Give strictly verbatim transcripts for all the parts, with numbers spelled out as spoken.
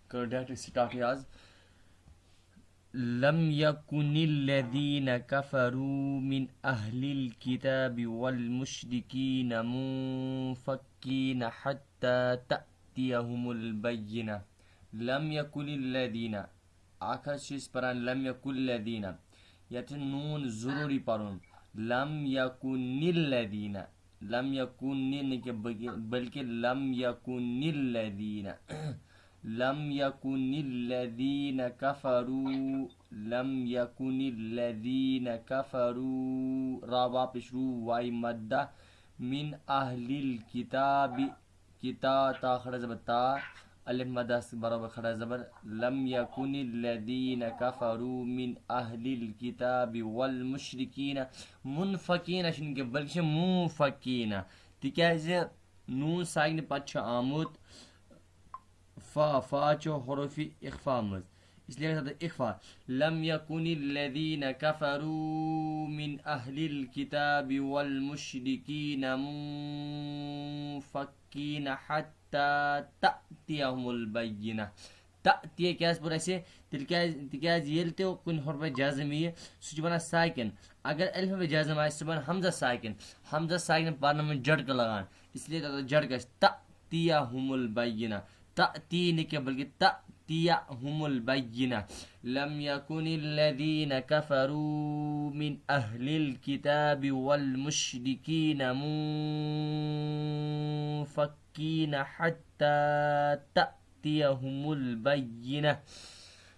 کر direct start آز۔ لم يكن الذين كفروا من أهل الكتاب والمشركين منفكين حتى تأتيهم البينة۔ لم يكن الذين، اکھ حظ چھِ أسۍ پران لم يكن الذين، یتھ چھُ نون ضروٗری پرُن۔ لم يكن الذين، لم يكن نہٕ کینٛہہ، بلکہِ، بلکہِ لم يكن الذين، لم يكن الذين كفروا، لم يكن الذين كفروا، را واپس رو، واے مدہ، من أهل الكتاب، کتا، تا کھڑا زبر تا، الف مدہ برابر کھڑا زبر، لم يكن الذين كفروا من أهل الكتاب والمشركين منفكين چھُنہٕ کینٛہہ، بلکہِ چھُ منفكين، تِکیٛازِ نون ساکنہِ پتہٕ چھُ آمُت فا، فا چھُ حروفِ اخفا منٛز، اس لیے گژھِ تَتھ اخفا۔ لم يكن الذين كفروا من أهل الكتاب والمشركين منفكين حتى تأتيهم البينة۔ تأتي کیٛازِ پوٚر اَسہِ؟ تیٚلہِ کیٛازِ؟ تِکیٛازِ ییٚلہِ تہِ کُنہِ حرفِ جزم یِیہِ، سُہ چھُ بَنان ساکِن۔ اگر الفِ جزم آسہِ، سُہ بَنہِ ہمزہ ساکِن۔ ہمزہ ساکِن پَرنہٕ منٛز جھٹکہٕ لَگان، اس لیے تَتھ جھٹکہٕ آسہِ۔ تأتيهم البينة۔ تأتي نہٕ کینٛہہ، بلکہِ تأتيهم البينة۔ لم يكن الذين كفروا من أهل الكتاب والمشركين منفكين حتى تأتيهم البينة۔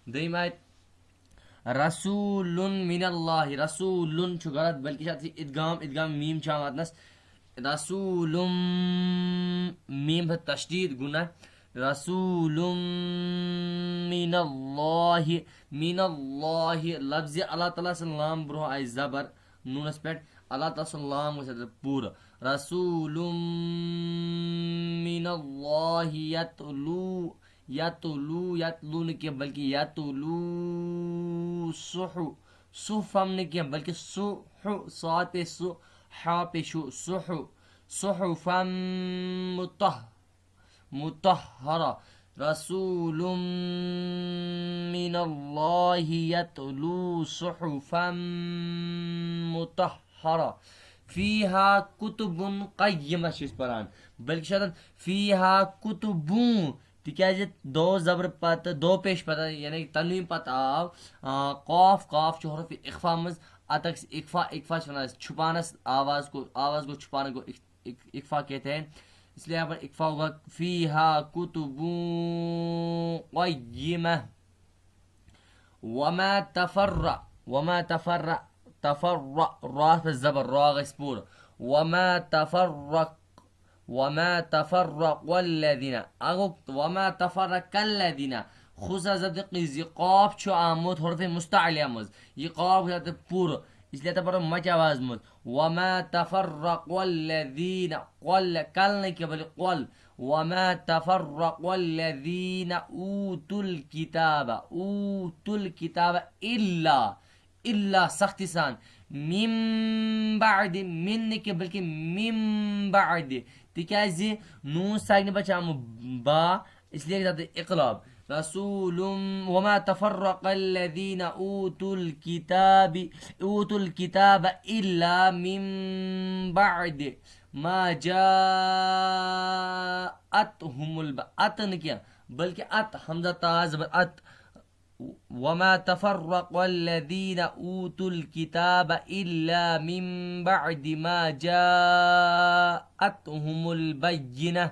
دوٚیِم آیت، رسول من اللہ، رسول چھُ غلط، بلکہِ چھُ اَتھ ادغام، ادغام میم چھُ آمُت اَتنَس۔ رسول، میم ہیٚتھ تشدید گُناہ۔ رسول من اللہ، من اللہ، لفظِ اللہ تعالیٰ سٕنٛدِ لام برونٛہہ آیہِ زبر نوٗنَس پٮ۪ٹھ، اللہ تعالیٰ سُنٛد لام گژھِ اَتھ پوٗرٕ۔ رسول من اللہ یتلو، یتلو، یتلو نہٕ کینٛہہ، بلکہِ یتلو صحو، صحفم نہٕ کینٛہہ، بلکہِ صحو، صاد پے صو، حا پے شو، صحو، صحفم مطہ، مطہرہ۔ رسول من اللہ یتلو صحفا مطہرہ۔ فیہا کتب قیمہ چھِ أسۍ پران، بلکہِ چھِ آسان فیہا کتبوں، تِکیٛازِ دو زبر پتہٕ، دو پیش پتہٕ، یعنی تنوین پتہٕ آو، آ، قاف، قاف چھُ حرف اخفا منٛز، اتھ اکھ اخفا، اخفا چھِ ونان أسۍ چھُپانس، آواز کو، آواز کو چھُپانے کو اخ-، اخ-، اخفا کہتے ہیں، اس لیے یہاں پر اخفا ہوگا، فیہا کتب قیمہ۔ وما تفرق، وما تفرق، تفرق، را پہ زبر، را گژھِ پوٗرٕ۔ وما تفرق، وما تفرق الذين، اگو وما تفرق الذين، خصوصا زبط قیز، یہِ قاف چھُ آمُت حرف مستعلیٰ منٛز، یہِ قاف گژھِ اَتھ پوٗرٕ، اس لیے تَتھ پَرو مَچہِ آواز منٛز۔ وما تفرق الذين، قل، کل نہٕ کینٛہہ، بلکہِ قل۔ وما تفرق الذين أوتوا الكتاب، أوتوا الكتاب إلا، إلا سختی سان، من بعد، من نہٕ کینٛہہ، بلکہِ من بعد، تِکیٛازِ نوٗن ساکنہِ پَتہٕ چھُ آمُت با، اس لیے زیادٕ اقلاب۔ رسول، وما تفرق الذين أوتوا الكتاب، أوتوا الكتاب إلا من بعد ما جاءتهم الب-، ات نہٕ کینٛہہ، بلکہِ ات، ہمزہ تا زبر ات۔ وما تفرق الذين أوتوا الكتاب إلا من بعد ما جاءتهم البينة۔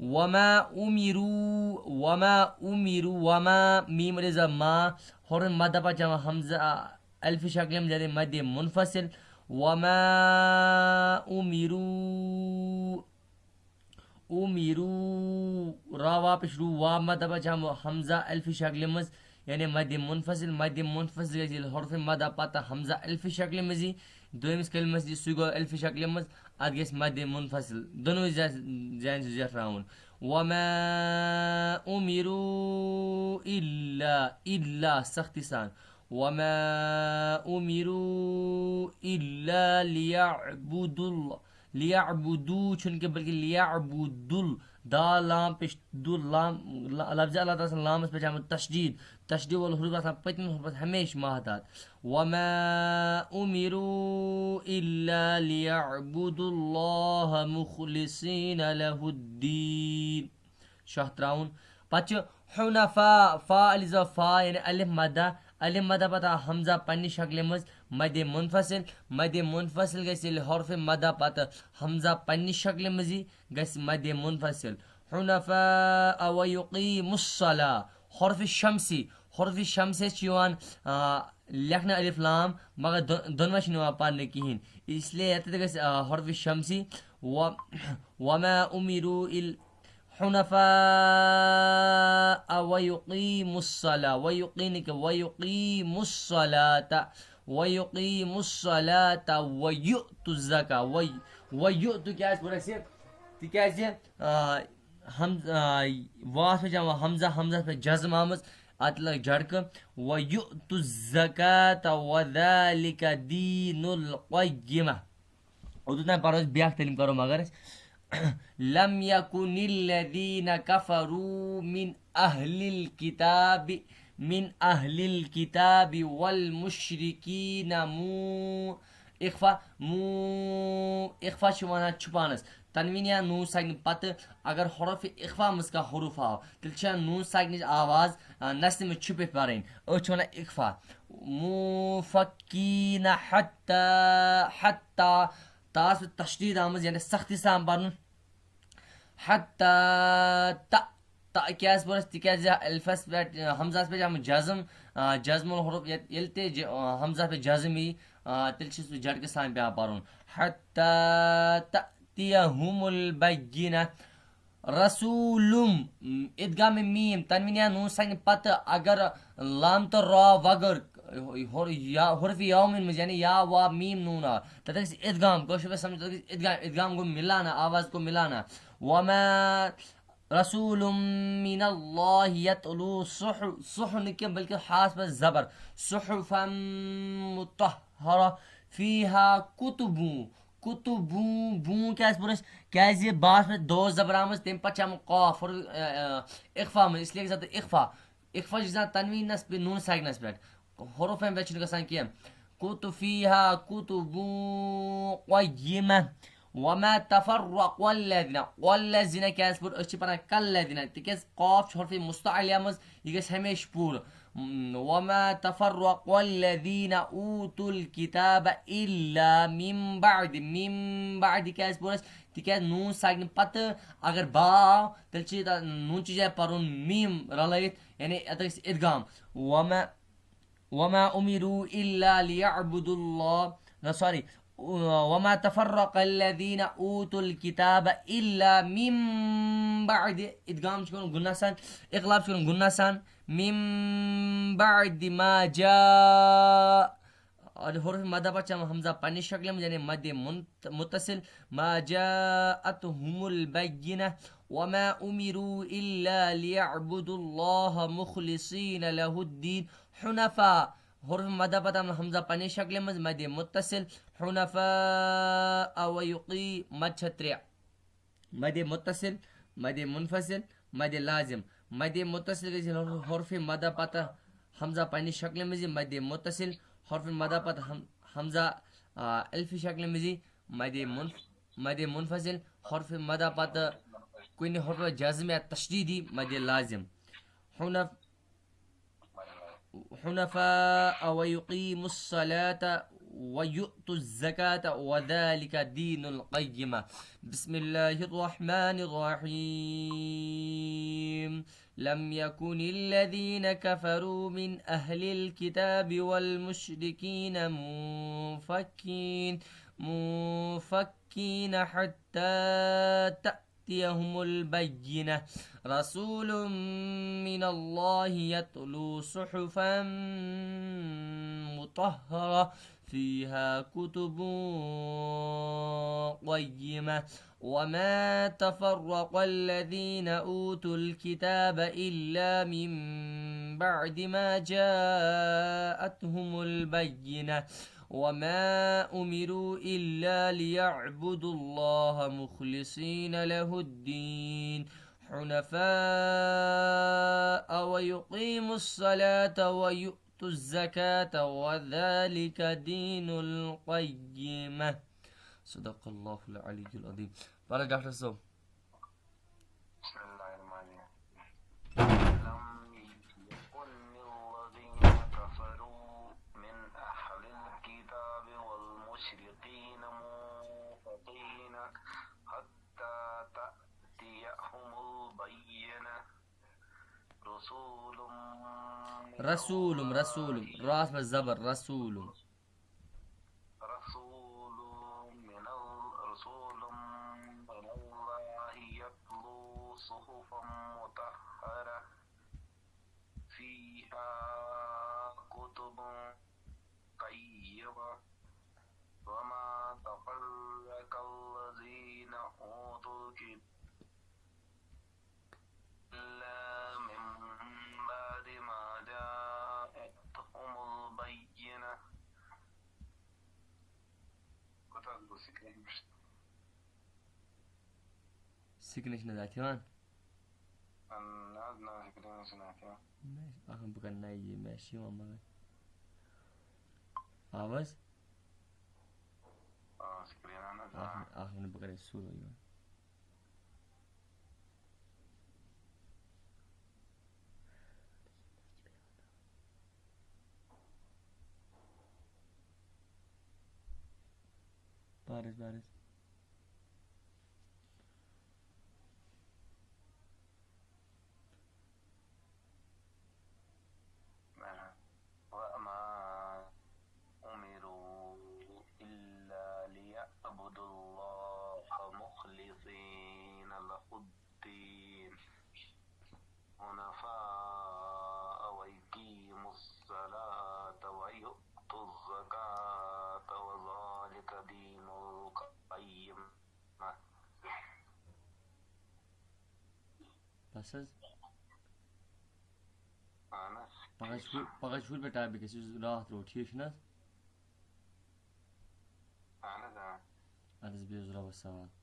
وما أمروا، وما أمروا، وما، میم رضا ما، حرف مد پتہٕ چھُ یِوان ہمزہ الف شکلہِ منٛز، یعنی مد منفصل۔ وما أمروا، أمروا، را واپس رو، وا مد پتہٕ چھُ یِوان ہمزہ الف شکلہِ منٛز، یعنی مد منفصل۔ مد منفصل گژھِ ییٚلہِ حرف مد پتہٕ ہمزہ الف شکلہِ منٛز یی، دوٚیمِس کلمس یی، سُہ گوٚو الف شکلہِ منٛز، اتھ گژھِ مد منفصل، دۄنوَے زے-، زینہٕ چھِ زیٹھراوُن۔ وما أمروا إلا، إلا سختی سان۔ وما أمروا إلا ليعبدوا الله، ليعبدوا چھُنہٕ کینٛہہ، بلکہِ ليعبدوا ال-، دال لام پیش دو لام، ل-، لفظ اللہ تعالیٰ سٕنٛدِ لامس پٮ۪ٹھ چھِ آمٕژ تشدید۔ تشدید وول حروف آسان پٔتمِس حروفس ہمیشہِ محتاط۔ وما امروا الا لیعبدوا اللہ مخلصین لہ الدین۔ شاہ تراوُن۔ پتہٕ چھُ حنفاء، فا علی زا فا، یعنی الف مدہ، الف مدہ پتہٕ آو حمزہ پننہِ شکلہِ منٛز مد منفصل۔ مد منفصل گژھِ ییٚلہِ حرف مدہ پتہٕ حمزہ پننہِ شکلہِ منٛز یی، گژھِ مد منفصل۔ حنفاء ویقیموا الصلاة۔ حرف شمسی، حرف شمسی چھُ یِوان، آ، لیکھنہٕ الف لام، مگر دۄ-، دۄنوَے چھِنہٕ یِوان پرنہٕ کِہیٖنۍ۔ اس لیے ییٚتٮ۪تھ گژھِ، آ، حرف شمسی۔ و-، وما امروا الا حنفاء ویقیموا الصلاة، ویقی نہٕ کینٛہہ، ویقیموا الصلاة، ویقیموا الصلاة ویؤتوا الزکاة، وی-، ویؤتوا کیٛازِ پوٚر اَسہِ؟ تِکیٛازِ، آ، ہم-، آ، واوَس پٮ۪ٹھ چھِ یِوان حمزہ، حمزَس پٮ۪ٹھ جزم آمٕژ، اَتھ لَگہِ جھڑکہٕ۔ ویؤتوا الزکاة وذلک دین القیمہ۔ اوٚتَتھ تام پَرو أسۍ بیٛاکھ تعلیٖم کَرو مگر أسۍ۔ لم یکن الذین کفروا من اہل الکتاب، من اہل الکتاب والمشرکین مو-، اخفا، مو-، اخفا چھِ وَنان چھُپاونَس۔ تنوین یا نون ساکنہِ پتہٕ اگر حرف اخفا منٛز کانٛہہ حروف آو، تیٚلہِ چھےٚ نون ساکنٕچ آواز، آ، نَژنہِ منٛز چھُپِتھ پَرٕنۍ۔ أتھۍ چھِ وَنان اخفا۔ موفقین حتی، حتی، تاس پٮ۪ٹھ تشدید آمٕژ، یعنی سختی سان پَرُن۔ حتی، تہ، تہ کیٛازِ پوٚر اَسہِ؟ تِکیٛازِ الفس پٮ۪ٹھ، حمزس پٮ۪ٹھ چھِ آمٕژ جزم، آ، جزم الحروف، ییٚلہِ، ییٚلہِ تہِ ج-، آ، حمزس پٮ۪ٹھ جزم یی، آ، تیٚلہِ چھُ سُہ جھڑکہٕ سان پٮ۪وان پَرُن۔ حتی تأتیہم البینہ۔ رسولم، ادغام میم، تنوین یا نون ساکنہِ پتہٕ اگر لام تہٕ را وغٲر ہور-، یا حرف یومین منٛز، یعنی یا وا میم نون آ، تَتھ گژھِ ادغام، کٲشِر پٲٹھۍ سمجھو، تَتھ گژھِ ادغام، ادغام گوٚو مِلانا، آواز گوٚو مِلانا۔ وما رسول من اللہ یتلو صح-، صح نہٕ کینٛہہ، بلکہ ہاس پٮ۪ٹھ زبر۔ صحفا مطہرہ فیہا کتبوں، کتبوں، بوں کیٛازِ پوٚر اَسہِ؟ کیٛازِ یہِ باس پٮ۪ٹھ دو زبر آمٕژ، تَمہِ پتہٕ چھِ آمُت قاف، حرف، آ، آ، اخفا منٛز، اس لیے گژھِ اَتھ اخفا۔ اخفا چھِ گژھان تنوینس پٮ۪ٹھ، نون ساکنس پٮ۪ٹھ، حروفن پٮ۪ٹھ چھُنہٕ گژھان کینٛہہ۔ کتب فیہا کتبوں قیمہ۔ وما تفرق الذین، والذین کیٛازِ پوٚر؟ أسۍ چھِ پران کالذین، تِکیٛازِ قاف چھُ حرف مستعلیہ منٛز، یہِ گژھِ ہمیشہِ پوٗرٕ۔ وما تفرق الذین اوتوا الکتاب الا من بعد، من بعد کیٛازِ پوٚر اَسہِ؟ تِکیٛازِ نون ساکنہِ پتہٕ اگر با آو، تیٚلہِ چھِ ییٚتہِ نوٗنچہِ جایہِ پَرُن میٖم رَلٲیِتھ، یعنی اَتھ گژھِ ادغام۔ وما، وما امروا الا لیعبدوا اللہ، نہ، sorry، وما تفرق الذین اوتوا الکتاب الا من بعد، ادغام چھُ کرُن غنہ سان، اقلاب چھُ کرُن غنہ سان، من بعد ما جاء، اور حرف مدہ پتہٕ چھِ یِوان حمزہ پننہِ شکلہِ منٛز، یعنی مد من-، متصل، ما جاءتهم البینہ، وما امروا الا لیعبدوا اللہ مخلصین لہ الدین حنفاء، حرف مدہ پتہٕ آمُت حمزہ پننہِ شکلہِ منٛز مد متصل، حنفاء ویقی، مد چھےٚ ترٛےٚ۔ مد متصل، مد منفصل، مد لازم۔ مد متصل گژھِ حرف مدہ پتہٕ حمزہ پننہِ شکلہِ منٛز یی، مد متصل حرف مدہ پتہٕ ہم-، حمزہ، آ، الفِ شکلہِ منٛز یی، مد منف-، مد منفصل حرف مدہ پتہٕ کُنہِ حرف جزم یا تشدید یی، مد لازم۔ حنف-، حنفاء ويقيموا الصلاة ويؤتوا الزكاة وذلك دين القيمة. بسم الله الرحمن الرحيم. لم يكن الذين كفروا من أهل الكتاب والمشركين منفكين، منفكين حتى تأتيهم البينة. رسول من الله يتلو صحفا مطهرة فيها كتب قيمة. وما تفرق الذين أوتوا الكتاب إلا من بعد ما جاءتهم البينة. وما أمروا إلا ليعبدوا الله مخلصين له الدين حنفاء ويقيموا الصلاة ويؤتوا الزكاة وذلك دين القيمة. صدق الله العلي العظيم. پَر حظ ڈاکٹر صٲب۔ بسم الله الرحمن الرحيم. لم يكن الذين كفروا من أهل الكتاب والمشركين منفكين حتى تأتيهم البينة. رسول من رسول، الله رسول، راس پٮ۪ٹھ زبر، رسول۔ رسول من ال-، رسول من الله يتلو صحفا مطهرة فيها كتب قيمة وما تفرق الذين أوتوا الكتاب إلا من بعد ما جاءتهم البينة. کوتاہ گوٚو screen؟ Screen چھِنہٕ حظ اَتھ یِوان؟ نہ حظ، نہ، screen چھِنہٕ اَتھ یِوان۔ مےٚ چھِ، اَکھ مِنٹ، بہٕ کَرٕ نَیہِ یہِ، مےٚ چھِ یِوان مگر۔ آو حظ؟ آ، screen اَہَن حظ، اَکھ آ۔ مِنٹ، اَکھ مِنٹ، بہٕ کَرٕ یہِ slow یِوان۔ پَر حظ، پَر حظ۔ وما أمروا إلا ليعبدوا الله مخلصين له الدين حنفاء ويقيموا الصلاة ويؤتوا الزكاة وذلك دين القيمة. بس حظ۔ اہن حظ۔ پگاہ چھُ، پگاہ چھُ پٮ۪ٹھ topic اَسہِ، یُس راتھ روٗد، ٹھیٖک چھُنہٕ حظ؟ اہن حظ، آ۔ اَدٕ حظ، بِہِو حظ رۄبَس حوالہٕ۔